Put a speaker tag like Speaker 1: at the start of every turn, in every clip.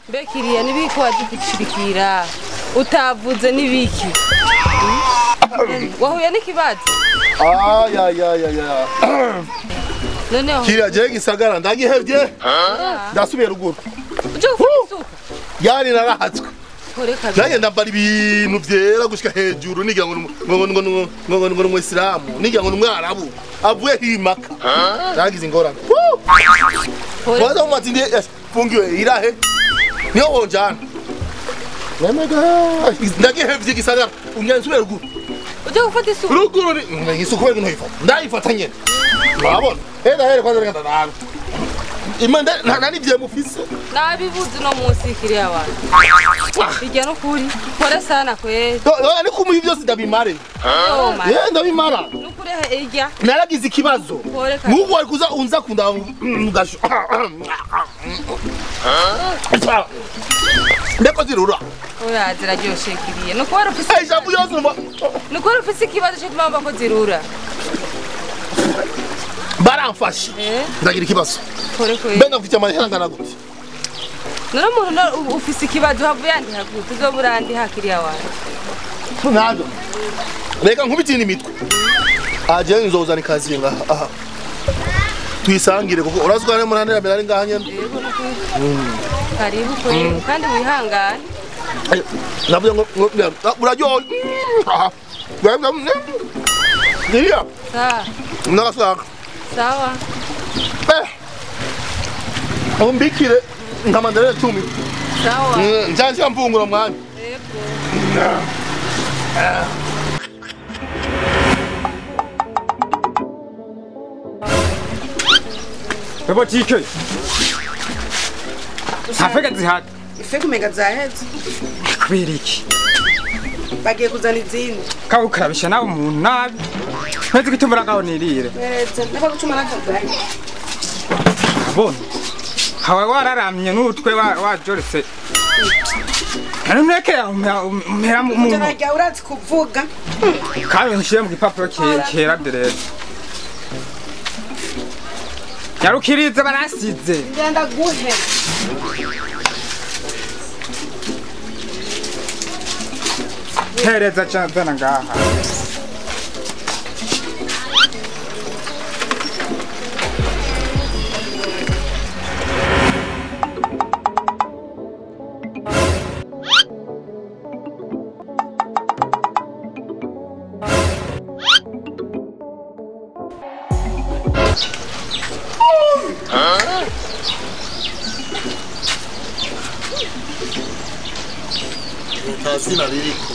Speaker 1: Mbekiriya nibiki waje utavuze nibiki wahuye n'ikibazo.
Speaker 2: Ay.
Speaker 1: Noneho
Speaker 2: Kiriya je gisagara ndagihevye. Ndasubiye ruguru.
Speaker 1: Uje gufata
Speaker 2: yari narahatswe.
Speaker 1: isuka.
Speaker 2: Nanjye ndambara ibintu vyera gushika hejuru nigira ngo ngo ngo Islamu nigira ngo umwarabu avuye himaka. Nagize ingorane. Kwanza umatindi fungiwe irahe. Niyo wonjana. Nemega ndagihevye gisagara unyansubira ruguru.
Speaker 1: Uje gufata isuka.
Speaker 2: Ruguru ni isuku wewe ntoyifata. Ndayifata nyene. Urabona? Hera hera kwanza reka ndanabe. Imanda nani vye mufise?
Speaker 1: Nabibuze no munsi kiriya abantu. Bijya no kuri. Kore sana kweli.
Speaker 2: No ariko mu byose ndabimare. Eh ndabimara.
Speaker 1: Nukuri ijya.
Speaker 2: Naragize ikibazo. Mugu ari kuza unza kunda ngasho. Ndeko zirura.
Speaker 1: Oya ziraryoshe kiriya. Nuko wari ufise.
Speaker 2: Eh jabu yose numva.
Speaker 1: Nuko wari ufise ikibazo cyo tumamba ko zirura.
Speaker 2: Baramfashe. Ndagira ikibazo. Mbe ndafite amahera angana gute?
Speaker 1: None umuntu ufise ikibazo havuye yandiha gute? Uzoburandiha kiriya wanje.
Speaker 2: Ntabyo. Reka nkubitine imitwe. Aje nzozana ikazi ngaha. Aha. Tuyisangire kuko urazwa ari munanira mbere ari ngaha nyene.
Speaker 1: Yego karibu kwe kandi wihangane.
Speaker 2: Navuye ngo uraryoha. Aha. Niriya.
Speaker 1: Sawa.
Speaker 2: Ndagashaka.
Speaker 1: Sawa.
Speaker 2: Umbikire nkamandarena 10.
Speaker 1: Sawa.
Speaker 2: Njanje mfungura mwana.
Speaker 1: Yego.
Speaker 3: Botike. Hafeka zihata.
Speaker 4: Ifeka umenga zaheze.
Speaker 3: Kubera iki?
Speaker 4: Bagiye kuzana izindi.
Speaker 3: Kawukarabisha nawe umuntu nabi. Nteze gitumbura ngaho nirire.
Speaker 4: Meretse ndabagucuma nakagwaye.
Speaker 3: Abona. Hawe wararamye n'utwe wajorese. Ntuneke umera mu muntu.
Speaker 4: Njya urazi kuvuga.
Speaker 3: Kandi nshire mu gipapuro kera dereza. Yarukirize barasize.
Speaker 4: Ngenda guhe.
Speaker 3: Hereza cyazana ngaha.
Speaker 2: Zina ririko.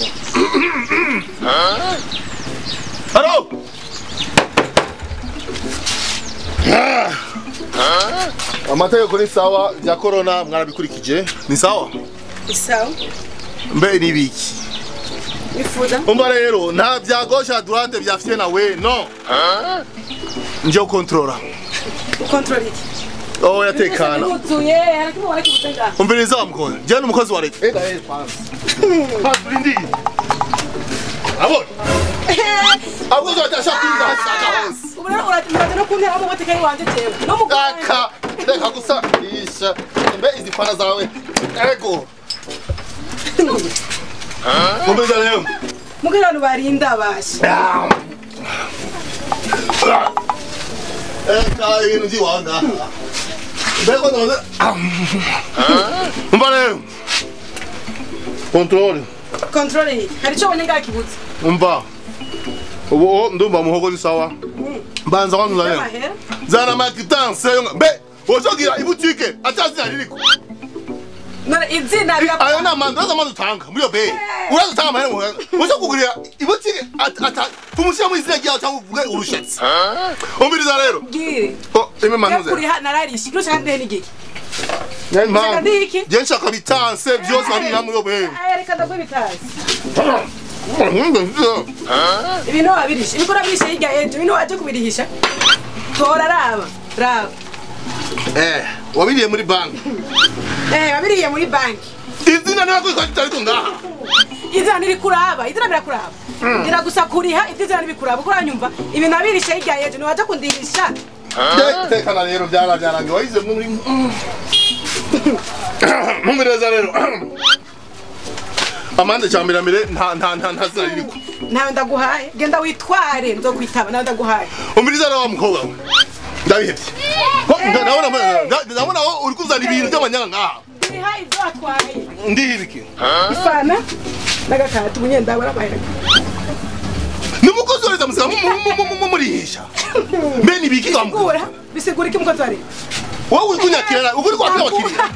Speaker 2: Haro! Amategeko ni sawa ya corona mwarabikurikije ni sawa?
Speaker 4: Ni sawa.
Speaker 2: Mbe ni biki?
Speaker 4: Nifuza.
Speaker 2: Umva rero nta bya gauche à droite bya fye na we no. Nje controla.
Speaker 4: Controla iki?
Speaker 2: Oh yatekana. Umviriza mukone. Je n'umukozi wa leta. Ega eh kwanza. Patrindi. Abona. Abuzo atashaka hashaka hose.
Speaker 4: Ubona uratimba no kuntera mu botike yiwanje jewe. No
Speaker 2: mugaka. Reka gusa isha. Mbe izi fana zawe. Ego. Umviriza rero.
Speaker 4: Mugirano barinda basha.
Speaker 2: Eka ibintu by'iwanga. Mbego none. Umva rero. Control.
Speaker 4: Control hari cyo bonye ngakibuze.
Speaker 2: Umva. Ubu ndumva muhogo ni sawa. Mbanza kwanza rero. Zana makitanse mbe wojogira ibutike atazina ririko.
Speaker 4: None izina rya
Speaker 2: ayo na mandaza mazutanga muri yo be. Urazutanga amahera wojo kugurira ibutike ata fumushyira mu izina ryawe cyangwa uvuge urushatsi. Umviriza rero.
Speaker 4: Gire.
Speaker 2: Oh ime manuze.
Speaker 4: Kuri nararisha kirusha kandi n'igiki.
Speaker 2: Nge nge nshaka bitanse byose babira muri yo be.
Speaker 4: Reka ndagwe bitanse. Ibintu wabirisha ibikora birisha hirya ejo ibintu waje kubirihisha. Tora raba raba.
Speaker 2: Wabiriye muri banki.
Speaker 4: Wabiriye muri banki.
Speaker 2: Izina nako ariko ngaha.
Speaker 4: Izina niri kuraba, izina birakuraba. Ngira gusa kuriha izina nibikuraba kuranyumva ibintu abirisha hirya ejo ni waje kundirisha.
Speaker 2: Tekana rero byararangiye wayize muri Mumbereza rero. Amande cyambere mbere nta nta nta nta ziriko.
Speaker 4: Nawe ndaguhaye genda witware nzokwitaba nawe ndaguhaye.
Speaker 2: Umiriza rero wa mukobwa we. Ndabihevye. Ndabona ndabona uri kuzana ibintu by'amanyanga ngaha.
Speaker 4: Ndiha ibyo watwaye.
Speaker 2: Ndihibiki.
Speaker 4: Ifana n'agakati ubunyenda barabahera.
Speaker 2: Nimukozi wa leta musaba mumurihisha. Mbe nibiki
Speaker 4: ngamukura. Bisigura iki mukozi wa leta?
Speaker 2: Wowe uri kunyakira uri kwakira abakiriya.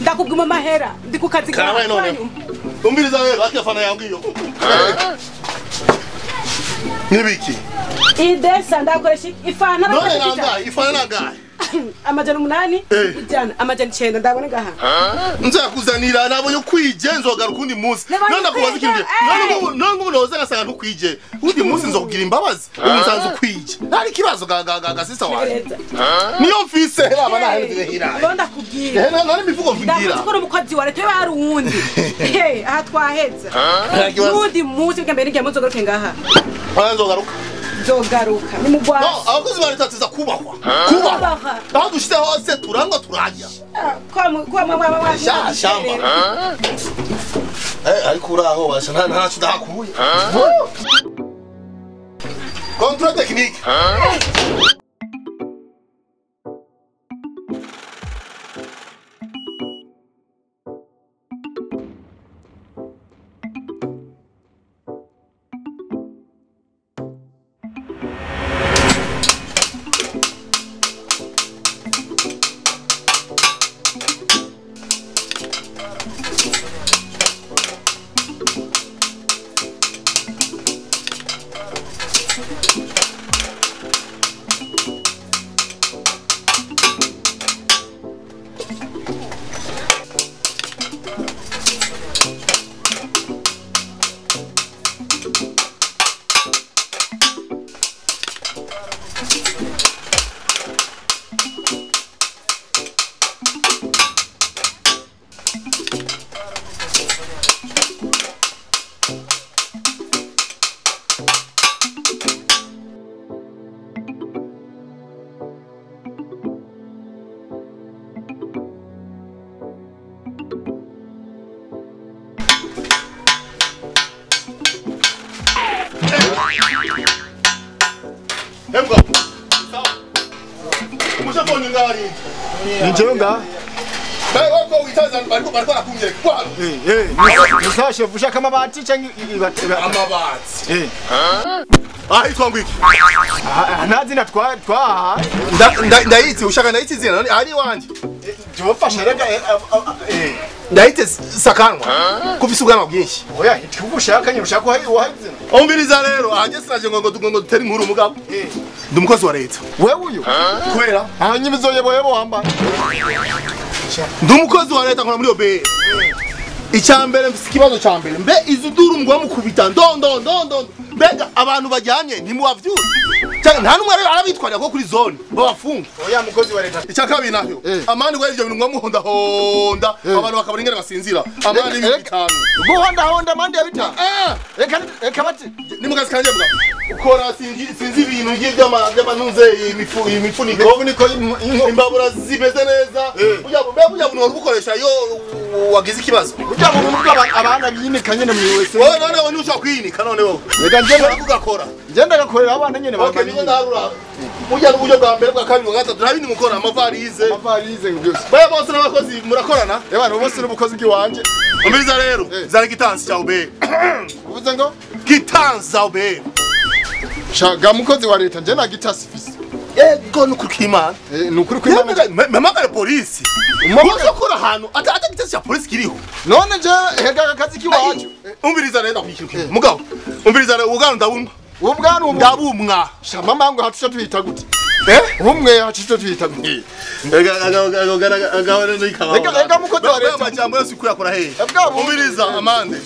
Speaker 4: Ndakubwima amahera ndi ku kazi
Speaker 2: kawe none. Umviriza rero akira fana yangu iyo. Nibiki?
Speaker 4: Idesa ndakoresha ifana
Speaker 2: none nangaye ifana nangaye.
Speaker 4: 800 ijana 900 ndabona ngaha.
Speaker 2: Nzakuzanira nabonye kwije nzogaruka undi munsi. None ndakubaza ikintu. None ngubu noza ngasanga ntukwije. Undi munsi nzokugira imbabazi. Ubu nsanze ukwije. Ntari kibazo ga sisa wawe. Niyo mfise raba nahenze hira.
Speaker 4: Ngo ndakubwira.
Speaker 2: None imivugo mvugira.
Speaker 4: Ndakubwira umukozi wa leta yari uwundi. Aha twaheza. Undi munsi bwa mbere ngiye muzogaruke ngaha.
Speaker 2: Nzogaruka.
Speaker 4: Nzogaruka ni mugwaza.
Speaker 2: No, abakozi ba leta tuza kubahwa. Kubahwa. Aho dushite hose turangwa turajya.
Speaker 4: Kwa mama
Speaker 2: shamba. Ariko uraho basha nta ntacu ndahakuye. Contrôle technique.
Speaker 3: Njenga. Nisashe ushaka amabati cyangwa
Speaker 2: amabati. Ahitwa ngwiki.
Speaker 3: Nta zina twa
Speaker 2: ndayitse ushaka ndayitse izina ari wanje.
Speaker 3: Jofasha rega
Speaker 2: ndayitse sakanwa kufise ubwanwa bwinshi.
Speaker 3: Oya ntikugushaka nyine ushaka uhaye izina.
Speaker 2: Umviriza rero aje sinaje ngo ngo dutere inkuru mugabo. Ndi umukozi wa leta.
Speaker 3: Wewe uyu?
Speaker 2: Kubera
Speaker 3: hanyuma izoyeboyebo wambaye.
Speaker 2: Ndi umukozi wa leta nkora muri OBR. Icyambere mfise ikibazo cyambere. Mbe izi nduru mugwa mukubita ndo ndo ndo ndo. Mbega abantu bajyanye ntimubavyura. Cyangwa nta numwe arabitwarira ko kuri zone babafunga.
Speaker 3: Oya mukozi wa leta.
Speaker 2: Icyakabi nayo. Amani gwa ivyo bintu mugwa muhonda honda abantu bakabura ingene basinzira. Amani bitanu.
Speaker 3: Guhonda honda amandi ya bitanu. Reka reka bati
Speaker 2: ni mugazi kanje bwa. Ukora sinzi ibintu by'amantuze imifuniko imbabura zimeze neza. Ujya ujya buntu ubukoresha yo wagize ikibazo.
Speaker 3: Ujya buntu abana biyinika nyene mwiwese.
Speaker 2: Wowe none wowe ntushobora kwiyinika none wowe.
Speaker 3: Reka njye
Speaker 2: ugakora.
Speaker 3: Njye ndagakorera abana nyene
Speaker 2: bambaye. Okay, ndarura. Ujya n'uburyo bwa mbere bwa kabiri bwa gatatu nabindi mukora amavarize.
Speaker 3: Amavarize byose.
Speaker 2: Baya bose n'abakozi murakorana?
Speaker 3: Ebana bose n'ubukozi bw'iwanje.
Speaker 2: Umviriza rero zari gitansi cya OBR.
Speaker 3: Uvuze ngo
Speaker 2: gitansi za OBR.
Speaker 3: Shaga mukozi wa leta nje na gitasi fisi.
Speaker 2: Ego nukuri kw'Imana.
Speaker 3: Nukuri kw'Imana.
Speaker 2: Mpamagare polisi. Umaze gukora ahantu ata gitasi cya polisi kiriho.
Speaker 3: None nje hega akazi kiwacu.
Speaker 2: Umviriza rero ndakwikira. Mugabo umviriza rero ubwanwa ndabumwa.
Speaker 3: Ubwanwa
Speaker 2: ndabumwa.
Speaker 3: Shama mangu hatusha tuhita gute? Ubumwe hatusha tuhita gute? Ega mukozi wa leta.
Speaker 2: Amajambo yose ukuyakora hehe? Umviriza amande.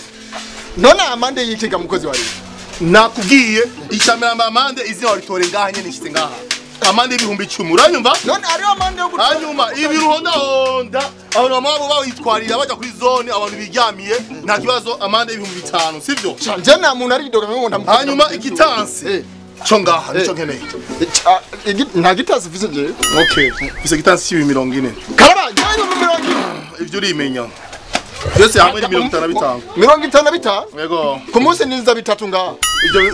Speaker 3: None amande yikiga mukozi wa leta.
Speaker 2: Nakubwiye icamera amande izina waritore ngaha nyene nshitse ngaha. Amande 10,000 uranyumva?
Speaker 3: None ari amande yo gutora.
Speaker 2: Hanyuma ibiruhonda honda abantu bamwe bawitwarira baja kuri zone abantu biryamiye nta kibazo amande 5,000 sivyo?
Speaker 3: Nje nta muntu aridoga ngo ndamukunda.
Speaker 2: Hanyuma igitansi cyo ngaha nico nkeneye.
Speaker 3: Nta gitansi mfise je.
Speaker 2: Okay. Mfise gitansi cy'ibihumbi 40.
Speaker 3: Karaba, je 40.
Speaker 2: ivyo urimenya. Byose hamwe ni 55.
Speaker 5: 55?
Speaker 2: Yego.
Speaker 5: Ku munsi ninza bitatu ngaha.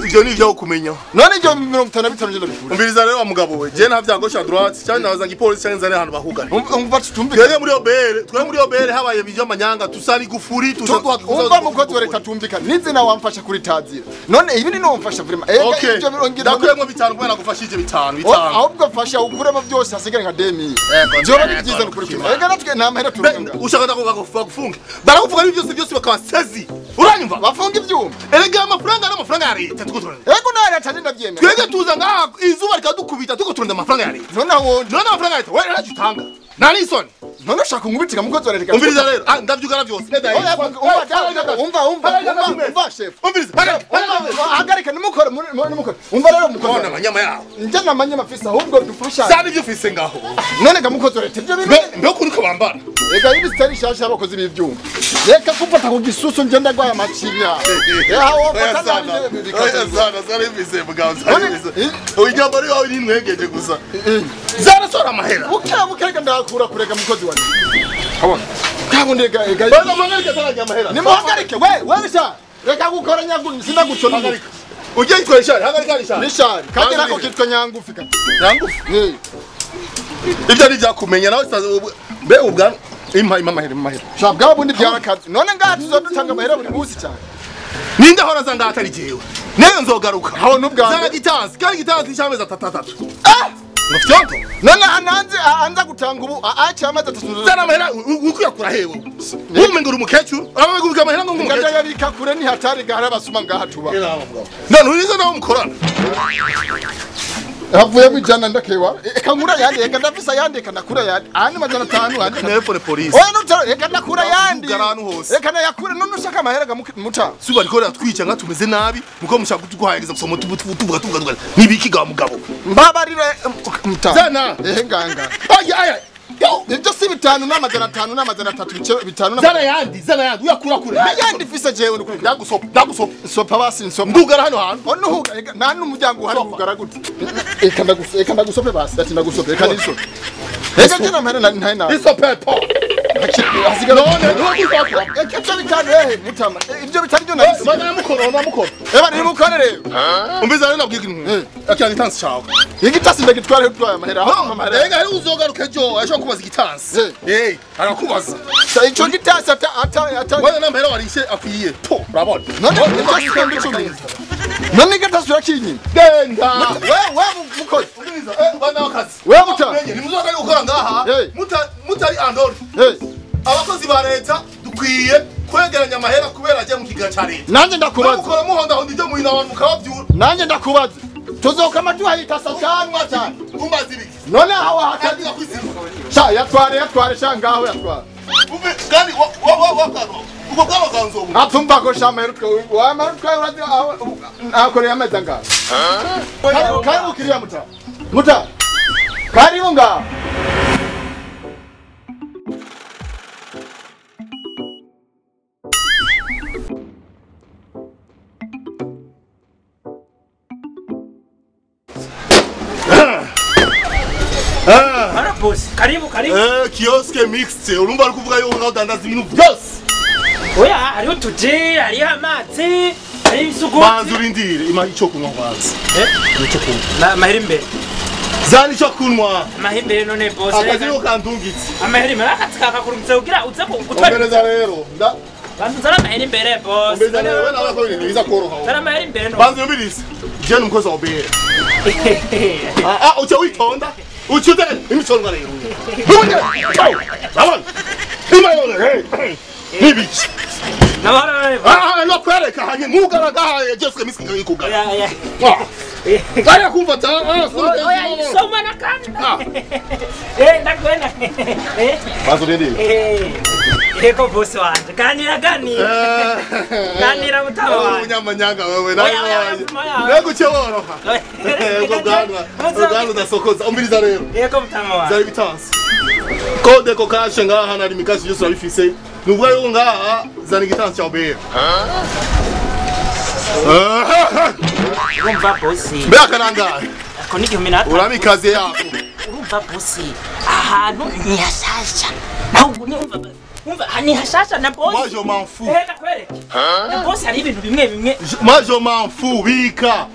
Speaker 2: Ivyo ni ivyo kumenya.
Speaker 5: None ivyo 55 nje ndabikura.
Speaker 2: Umviriza rero wa mugabo we. Je nta vyagosha droite cyane nabaza ngipolisi cyane nzane ahantu bahugana.
Speaker 5: Umva tutumvikane.
Speaker 2: Twebwe muri OBR, twebwe muri OBR habaye ibyo amanyanga tusari gufuri tuza
Speaker 5: umva mukozi wa leta tumvikane. Nizina wamfasha kuri tazira. None ibi ni wamfasha vraiment.
Speaker 2: Okay.
Speaker 5: Ega ivyo birongera.
Speaker 2: Ndakuyemwo bitanu kubera nagufashije bitanu.
Speaker 5: Ahubwo fasha ukuremo byose hasigare nka 2000. Byo bari byiza nukuri kimwe. Ega natwe nta mahera turonka.
Speaker 2: Ushaka ndakugufunga. Barakuvuga ibyo byose bakaba sezi. Uranyumva?
Speaker 5: Bafunga ivyuma.
Speaker 2: Erega amafaranga n'amafaranga ya leta tuko turarenda.
Speaker 5: Ego na leta ndavyemera.
Speaker 2: Twebwe tuza ngaha izuba rikadukubita tuko turarenda amafaranga ya leta.
Speaker 5: None aho
Speaker 2: none amafaranga ya leta wewe ntacyo utanga. Nani isoni?
Speaker 5: None ushaka nkubitika mukozi wa leta.
Speaker 2: Umviriza rero. Ah ndavyugara byose.
Speaker 5: Umva chef.
Speaker 2: Umviriza.
Speaker 5: Hagarika nimukore nimukore. Umva rero mukozi.
Speaker 2: None amanyama yawe.
Speaker 5: Nje namanyama fisa ahubwo dufasha.
Speaker 2: Zana ibyo ufise ngaho.
Speaker 5: None ga mukozi wa leta ibyo bintu.
Speaker 2: Mbe ukuntu bambara.
Speaker 5: Ega ibi zitari shasha abakozi b'ivyuma. Reka kumfata ku gisusu nje ndagwaye amacinya. Eha wofata nabi
Speaker 2: bikaze. Zana zana ibise mugabo zana ibise. Ujya muri wawe ninwegeje gusa. Zana sora amahera.
Speaker 5: Buke ndakura kureka mukozi wa leta. Habona. Kabundega ega.
Speaker 2: Baza muhagarike atarajya amahera.
Speaker 5: Nimuhagarike we sha. Reka gukora nyagu sinaguco
Speaker 2: hagarika. Ujye yitwa Richard, hagarika Richard.
Speaker 5: Richard, kandi nako kitwa nyangufi ka.
Speaker 2: Nyangufi? Ibyo ari byakumenya nawe mbe ubwa impa amahera amahera.
Speaker 5: Sha bwa bundi byarakaze. None ngaha tuzodutanga amahera buri munsi cyane.
Speaker 2: Ninde ahora za ngaha atari jewe. Neyo nzogaruka.
Speaker 5: Aho nubwa.
Speaker 2: Zana gitansi, kandi gitansi cyamezi atatu.
Speaker 5: Ah!
Speaker 2: Mufyonto.
Speaker 5: None ananze anza gutanga ubu acha amazi atatu.
Speaker 2: Zana amahera ukuyakura hewe. Umenga uri umukecuru, ababiguka amahera ngo umukecuru.
Speaker 5: Ngaja yabika kure ni hatari gahara basuma ngaha tuba.
Speaker 2: None uriza nawe mukorana.
Speaker 5: Havuye bijana ndakewa. Eka nkura yandi, eka ndafisa yandi, eka ndakura yandi. Ahandi 500 handi.
Speaker 2: Telefone police.
Speaker 5: Oya nutaro, eka ndakura yandi.
Speaker 2: Garanu hose.
Speaker 5: Eka nayakure none ushaka amahera ga muta.
Speaker 2: Suba riko ratwica nka tumeze nabi, muko mushaka kutuguhayagiza gusoma tuvuga. Nibiki ga mugabo.
Speaker 5: Mbabarire muta.
Speaker 2: Zana.
Speaker 5: Ehe nganga.
Speaker 2: Aya aya.
Speaker 5: Ibyo si 5 na 500 na 300 bitanu na
Speaker 2: Zana yandi, uyakura kure.
Speaker 5: Yandi fisa jewe nukuri.
Speaker 2: Ndagusopa, ndagusopa.
Speaker 5: Sopa basi nsopa.
Speaker 2: Ndugara hano hantu.
Speaker 5: Onuhuga nta n'umuryango uhari ugara gute. Eka ndagusope basi, ati ndagusope, eka nisope. Eka jina mhera na ntaye na.
Speaker 2: Isope po.
Speaker 5: Hasigara none ntugusopa. Eka ibyo bitanu ehe mutama. Ibyo bitanu byo nabisi.
Speaker 2: Bana mukoro, namukoro.
Speaker 5: Eba ni mukore rero.
Speaker 2: Umbiza rero nabwiye ikintu. Akira gitansi cawe.
Speaker 5: Igitasi ndagitwara utwaye amahera. Aho amahera.
Speaker 2: Ega hari uzogaruka ejo ashobora kubaza igitansi. Eh, arakubaza.
Speaker 5: Ico gitasi ata
Speaker 2: Wewe namahera warishe akwiye. To, urabona.
Speaker 5: None ibyo si None igitasi urakinyima.
Speaker 2: Genda.
Speaker 5: Wewe mukozi.
Speaker 2: Umbiza, bana wakazi.
Speaker 5: Wewe muta.
Speaker 2: Nimuzoga gukora ngaha. Mutari andori. Abakozi ba leta dukwiye kwegeranya amahera kubera aje mu kiga ca leta.
Speaker 5: Nanje ndakubaza.
Speaker 2: Mukora muhonda honda ibyo muhina abantu mukabavyura.
Speaker 5: Nanje ndakubaza. Tuzokama tuhayita sacanwa cyane.
Speaker 2: Umbaza ibiki.
Speaker 5: None aho hakagira
Speaker 2: kwizima.
Speaker 5: Sha yatware sha ngaho yatware.
Speaker 2: Umbe kandi wa ubwo bwabaganzo ubu.
Speaker 5: Apfumva ko sha mahera twe wa mahera twe urazi akoreye ameza ngaho. Karibu kiriya muta. Muta. Karibu ngaho.
Speaker 6: Boss, karibu.
Speaker 2: Kioske mixed. Urumva ari kuvuga yuko ngaho udandaza ibintu byose.
Speaker 6: Oya, hariho utuje, hariho amazi, hariho isuku.
Speaker 2: Banza urindire, ima ico kunywa kwanza. Ico kunywa.
Speaker 6: Na amahera imbere.
Speaker 2: Zana ico kunywa.
Speaker 6: Amahera imbere none boss.
Speaker 2: Akazi niko kandungitse.
Speaker 6: Amahera imbere akakurungitse kugira uze gutwara.
Speaker 2: Ongereza rero.
Speaker 6: Banza uzane amahera imbere boss.
Speaker 2: Ongereza rero nawe ko ibintu biza koroha.
Speaker 6: Zana amahera imbere none.
Speaker 2: Banza yumvirize. Je n'umukozi wa OBR. Ah, uce witonda. Uchude imichonga rero. Abona. Ima hey. Nibiki.
Speaker 6: Nabara.
Speaker 2: Ah, no kwereka hanye mugaraga haye Jesu miski ikugara.
Speaker 6: Ya.
Speaker 2: Kaya kumva ta.
Speaker 6: Oya, isoma na kanda. Ndakwena.
Speaker 2: Bazurindi.
Speaker 6: Eko boss wanje. Ganira. Ganira mutaba wanje.
Speaker 2: Umunyamanyanga wewe nawe. Naguce woroha. Ubwo bwanwa. Ubwanwa udasokoza. Umviriza rero.
Speaker 6: Eko mutaba wanje.
Speaker 2: Zari bitansi. Kode ko kashe ngaha nari mikashi yose urabifise. Nubwo yuko ngaha zana igitansi cya OBR.
Speaker 6: Urumva boss.
Speaker 2: Mbe akarangaye.
Speaker 6: Ako ni 15.
Speaker 2: Uramikaze yako.
Speaker 6: Urumva boss. Ahantu ni hashasha. Naho umva Umva ni hashasha na boss.
Speaker 2: Moi je m'en fous.
Speaker 6: Na boss hari ibintu bimwe bimwe.
Speaker 2: Moi je m'en fous bika.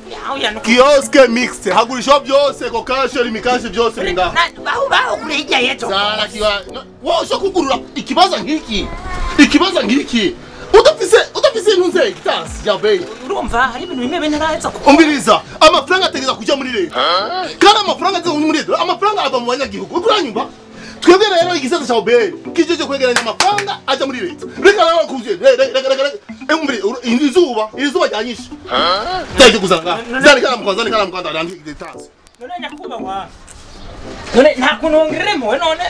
Speaker 2: Kiosque mixte hagurisha byose kokashe limikashe byose binga.
Speaker 6: Baho baho kure hirya yejo.
Speaker 2: Zana kiwa. Wowe ushaka kugurura ikibaza nk'iki. Ikibaza nk'iki. Udafise ntunze itasi ya bei.
Speaker 6: Urumva hari ibintu bimwe bimwe ntaraheza ko.
Speaker 2: Umviriza amafaranga ategeza kuja muri leta. Kandi amafaranga ategeza muri leta amafaranga ava mu banyagihugu. Uranyumva? Twebwe rero igisata cha obey kijeje kwegeranya amafaranga aja muri leta. Reka rero kuje reka umviri izuba ryanyishe. Taje kuzanga. Zani kala mkwanza ndandi itasi.
Speaker 6: None nyakubahwa. None nta kuntu wongeremo none.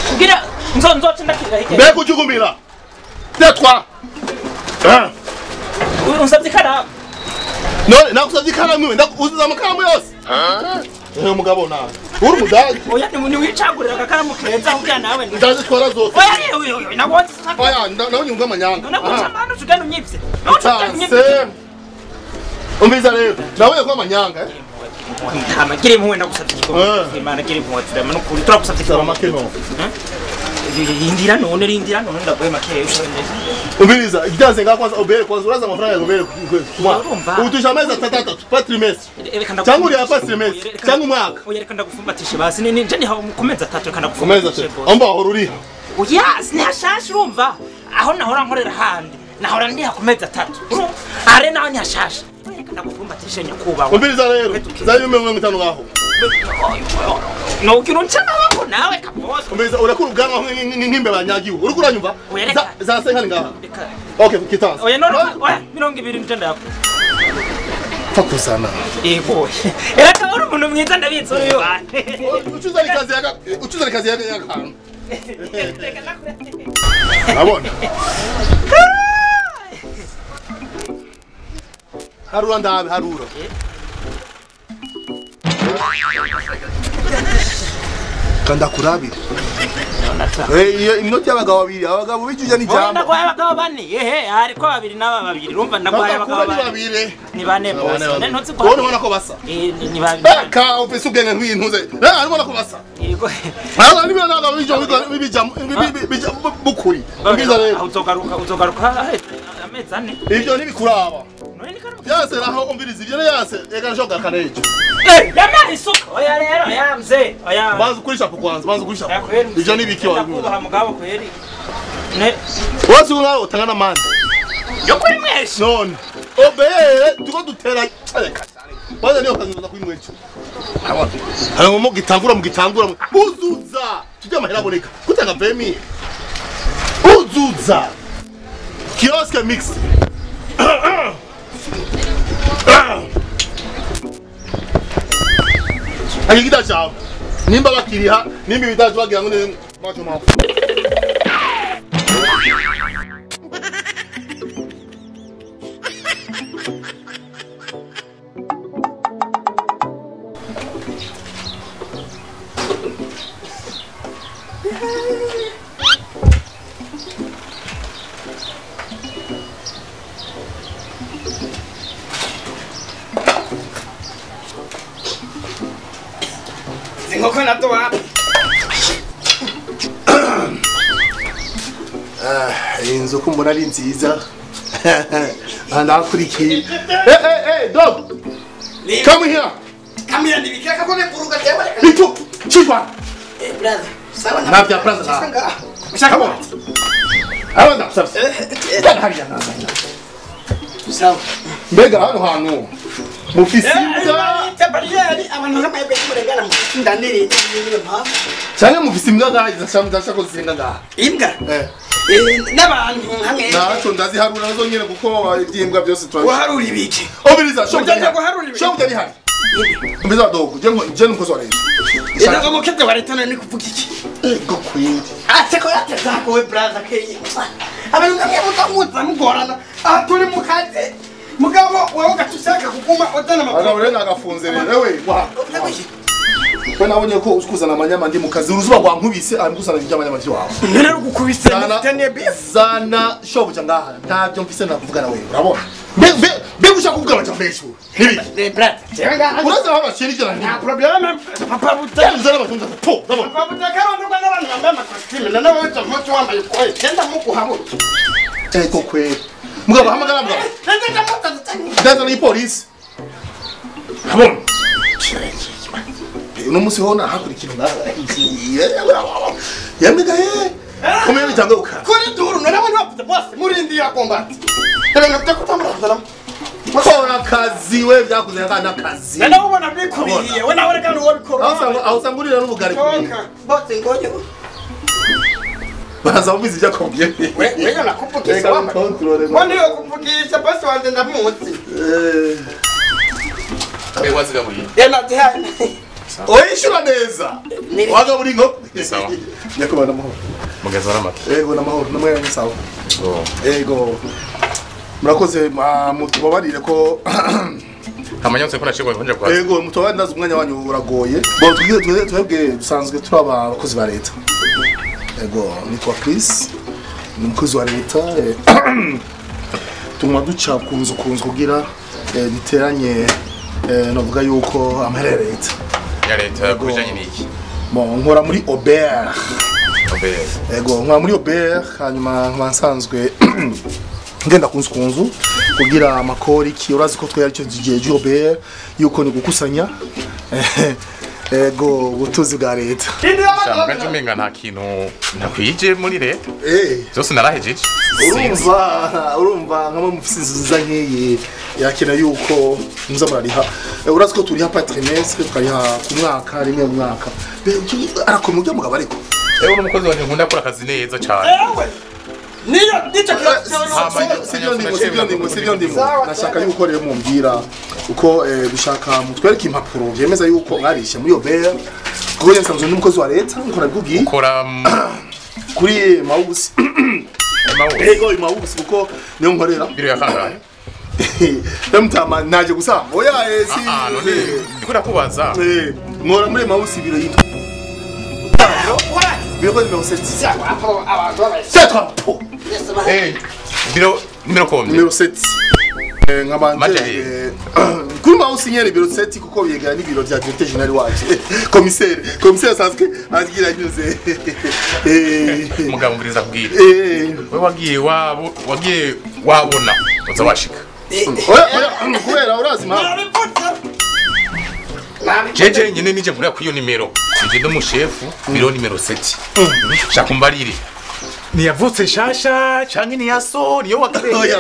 Speaker 6: Kugira nzoce ndakirira hike.
Speaker 2: Mbega ujugumira. Tais-toi.
Speaker 6: Unsabye ikaramu.
Speaker 2: None nakusabye ikaramu iwe uzuza amakaramu yose. Ehe mugabo nawe. Uri umudage.
Speaker 6: Oya ni wicagurira agakaramu keza kugira nawe.
Speaker 2: Ndazitwara zose.
Speaker 6: Oya oya nabonye.
Speaker 2: Oya nawe nyumva amanyanga.
Speaker 6: Nakuca amano ugenda unyivye.
Speaker 2: Umviza rero nawe ko amanyanga eh.
Speaker 6: Gira impuhwe ndagusabye ikigongo. Imana gira impuhwe turema n'ukuri turagusabye
Speaker 2: ikigongo.
Speaker 6: Rindira none ndaguhe make.
Speaker 2: Umviriza ibyanze ngaho kwanza obere kwanza uraza amafaranga obere
Speaker 6: kwa.
Speaker 2: Utusha amezi atatu pa trimestre. Cyangwa uri apa trimestre cyangwa umwaka.
Speaker 6: Oya reka ndagufumbatishe basi ni nje ni ku mezi atatu reka ndagufumbatishe.
Speaker 2: Amba aho ruriha.
Speaker 6: Oya sinashasha urumva aho nahora nkorera handi nahora ndiha ku mezi atatu. Are naho ntihashasha. Reka ndagufumbatishe nyakubahwa.
Speaker 2: Umviriza rero zayo 50 ngaho.
Speaker 6: No ukintu nabako nawe kaboss.
Speaker 2: Umviriza urakura ubwanwa nk'imbe banyagiwe. Uri kuranyumva? Za senkani ngaha. Okay kitanze.
Speaker 6: Oya none oya 20 nje ndako.
Speaker 2: Fakuzana.
Speaker 6: Yego. Ereka uri umuntu mwiza ndabizi uri yo.
Speaker 2: Ucuza ikazi yaka yaka. Abona. Harura ndabe harura. Kanda kurabira. Eh iminota y'abagabo babiri abagabo bijuja ni jambo.
Speaker 6: Ndagwaye abagabo bane ehe ariko babiri n'aba babiri urumva ndagwaye abagabo babiri. Ni bane bose. Ntuzi ko.
Speaker 2: Ubona ko basa.
Speaker 6: Eh ni babiri.
Speaker 2: Ka ufise ubwenge nk'intuze. Eh arimo ko basa.
Speaker 6: Yego.
Speaker 2: Aba ni bana abagabo bijo bija bukuri. Ubwiza rero.
Speaker 6: Uzogaruka amezi ane.
Speaker 2: Ivyo ntibikuraba. Yase raho umviriza ivyo yase eka nshoga kanejo.
Speaker 6: Eh yamara isuka. Oya rero oya mzee oya.
Speaker 2: Banza ukurisha kwanza banza ukurisha. Ivyo nibiki wa.
Speaker 6: Ndakubaha mugabo kweri. Ne.
Speaker 2: Wose ungaho utangana mani.
Speaker 6: Yo kuri mweshe.
Speaker 2: None. Obeye tuko dutera reka. Banza niyo kazuza kuri mwecho. Abona. Hano mu gitangura uzuza. Tujya amahera aboneka. Kutanga vemi. Uzuza. Kiosque mix. Agikita chao. Nimba bakiriha, nimba bitaje bagira ngo ne macho macho. Inzu ko mbona ari nziza ndakurikiye. Eh dog come here.
Speaker 7: Come here nibikeka ko neburuka jewe.
Speaker 2: Bitu chikwa.
Speaker 7: Eh brother sawa na
Speaker 2: nabya brother. Come on. Abana sawa.
Speaker 7: Sawa.
Speaker 2: Mbega hano hantu mufise imbwa
Speaker 7: tabariyeri abantu nk'amahebwe y'umurengana ndanire niyo mpamvu.
Speaker 2: Cyane mufise imbwa ngaha zashaka ko zisenga ngaha.
Speaker 7: Imbwa?
Speaker 2: Eh.
Speaker 7: N'abantu nkamwe.
Speaker 2: Naco ndaziharura nazo nyene kuko ibyimbwa byose turabi.
Speaker 7: Guharura ibiki?
Speaker 2: Obiriza shobuja
Speaker 7: guharura ibiki.
Speaker 2: Shobuja ni hari. Umbiza dogo je nkozo wa leta.
Speaker 7: Ego mukebwe wa leta none kuvuga iki?
Speaker 2: Ego kwindi.
Speaker 7: Ateko yatezako we brother keye. Abantu nkamwe mutamuza mugorana. Ah turi mu kazi. Mugabo wewe gatushaka kuguma odana makuru.
Speaker 2: Agabo rero nagafunze rero we. Wa. We nabonye ko uskuzana amanyama ndi mu kazi uruzuba rwankubise ari gusana iby'amanyama by'iwawe.
Speaker 7: None rugukubise mufitaniye beef.
Speaker 2: Zana shobuja ngaha ntavyo mfise nakuvuga nawe urabona. Mbe ushaka kuvuga amajambo y'ishuri.
Speaker 7: Nibi. Brother, jewe ngaha.
Speaker 2: Uraza aho bashirikira
Speaker 7: nta problème papa buta.
Speaker 2: Uzana abatunza po. Ndabona.
Speaker 7: Papa buta karondo kwa n'abantu bambaye amakositimu none wowe uja muco wambaye ukwaye. Genda muguhabuke.
Speaker 2: Ego kweli. Mugabo hamagara mugabo. Ndaza ni polisi. Hamon. Uno musi hona hakurikira ngaha. Yamega he. Komeye bitanga uka.
Speaker 7: Kuri duru none abantu bavuze bose murindi ya combat. Ibintu byo kutamurazana.
Speaker 2: Kora kazi we byakuze kana kazi.
Speaker 7: None ubona bikubiriye we nawe reka nuwo bikora.
Speaker 2: Aho usangurira n'ubugari
Speaker 7: kuri. Bose ngoje.
Speaker 2: Baza ubizi byakombye.
Speaker 7: We nakuvugisa wamba. Wani yokuvugisha basi wanje ndamuzi.
Speaker 8: Eh wazigaburiye.
Speaker 7: Ena tihana.
Speaker 2: Oyishura neza. Wagaburi inkoko.
Speaker 8: Sawa.
Speaker 2: Nyakuba namahoro.
Speaker 8: Mugeza aramata.
Speaker 2: Ego namahoro namwe sawa. Ego. Murakoze mutubabarire ko
Speaker 8: amanyotse ko nacigwa nkonje kwa.
Speaker 2: Ego mutubabarire ndazi umwanya wanyu uragoye. Bo tubwire twebwe dusanzwe turaba abakozi ba leta. Ego nitwa Chris ni umukozi wa leta tumwa duca kunzu kugira diteranye novuga yuko amahera ya leta.
Speaker 8: Ya leta kubijanye n'iki?
Speaker 2: Bon nkora muri Aubert.
Speaker 8: Aubert.
Speaker 2: Ego nkora muri Aubert hanyuma nsanzwe ngenda kunzu kugira amakori ki urazi ko twari cyo gihe Aubert yuko ni gukusanya ego ubutuzi bwa leta.
Speaker 8: Shamgaje umenga nta kintu nakwije muri leta. Zose narahejeje.
Speaker 2: Urumva nka mufisi nziza nkiyi yakena yuko muza murariha. Urazi ko turiha par trimestre tukariha ku mwaka rimwe mu mwaka. Arakomeye ujya mugabo ariko.
Speaker 8: Ewe n'umukozi wanje nkunda akora akazi neza cyane.
Speaker 7: Ewe. Niyo nico
Speaker 2: sivyo ndimo. Nashaka yuko rero mumbwira uko gushaka mutwereka impapuro byemeza yuko mwarishe muri Aubert. Kuko nsanzwe ndi umukozi wa leta nko nabikubwiye.
Speaker 8: Ukora
Speaker 2: kuri Mawusi. Ego Mawusi kuko niyo nkorera.
Speaker 8: Biro ya kangahe?
Speaker 2: Ndamutama naje gusamba. Oya si.
Speaker 8: None ndikora kubaza.
Speaker 2: Nkora muri Mawusi biro yitwa. Biro numéro 7.
Speaker 8: Eh, biro numéro combien?
Speaker 2: Numéro 7. Nkabanje kuri Mawusi nyene biro 7 kuko byegera n'ibiro bya directeur général wacu. Commissaire sanzwe agira nyuze.
Speaker 8: Mugabo mbiriza kubwira. We wagiye wabo wagiye wabona uza washika.
Speaker 2: Oya kubera urazi ma.
Speaker 8: Jeje nyene nije nkurira kuri iyo nimero. Nije ndo mushefu biro nimero 7. Shaka umbarire. Niyavutse shasha canke ni yaso niyo wakare.
Speaker 2: Oya.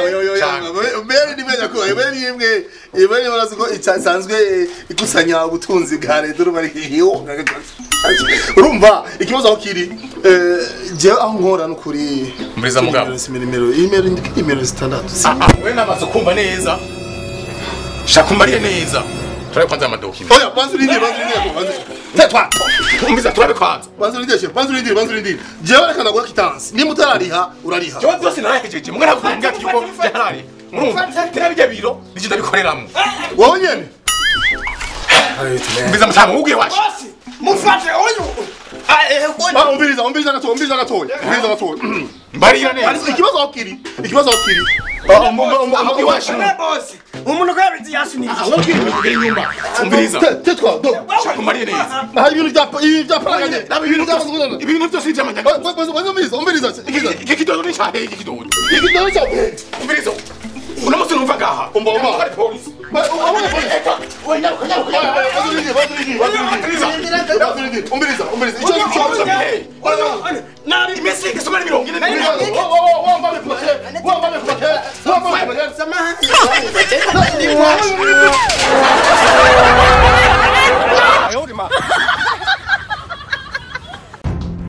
Speaker 2: Mbere nimenya ko mbere nimwe ibere urazi ko isanzwe ikusanya ubutunzi bwa leta urumva urumva ikibazo aho kiri je aho nkora no kuri
Speaker 8: mbiriza mugabo
Speaker 2: nimero 6.
Speaker 8: We namaze kumva neza. Shaka umbarire neza. Turabe kwanza amadokima.
Speaker 2: Oya banzu rindire. Tetwa.
Speaker 8: Umbiza turabe kwanza.
Speaker 2: Banzu rindire. Jewe reka ndaguha kitansi. Nimba utarariha urariha.
Speaker 8: Jewe byose narahejeje. Mwe navuga ati yuko byarari. Murumva tera bijya biro nije ndabikoreramo.
Speaker 2: Wowe nyene.
Speaker 8: Umbiza mutama ugiye washi.
Speaker 7: Mufate oyu.
Speaker 2: Umbiza gatoya.
Speaker 8: Mbarira neza.
Speaker 2: Ikibazo aho kiri.
Speaker 7: Umuntu ko yabizi yasunirije.
Speaker 8: Aho kiri inyuma. Umviriza.
Speaker 2: Tetwa do.
Speaker 8: Shaka umbarire neza.
Speaker 2: Hari ibintu bya paraganye.
Speaker 8: Ibintu byose by'amanyanga.
Speaker 2: Umviriza.
Speaker 8: Iki kidodo ni cyahe iki kidodo.
Speaker 2: Iki kidodo cyahe.
Speaker 8: Umviriza. Uno musi numva ngaha.
Speaker 2: Umva.
Speaker 8: Polisi.
Speaker 2: Umviriza. Icyo
Speaker 8: Nabi imisi igisoma ni 40.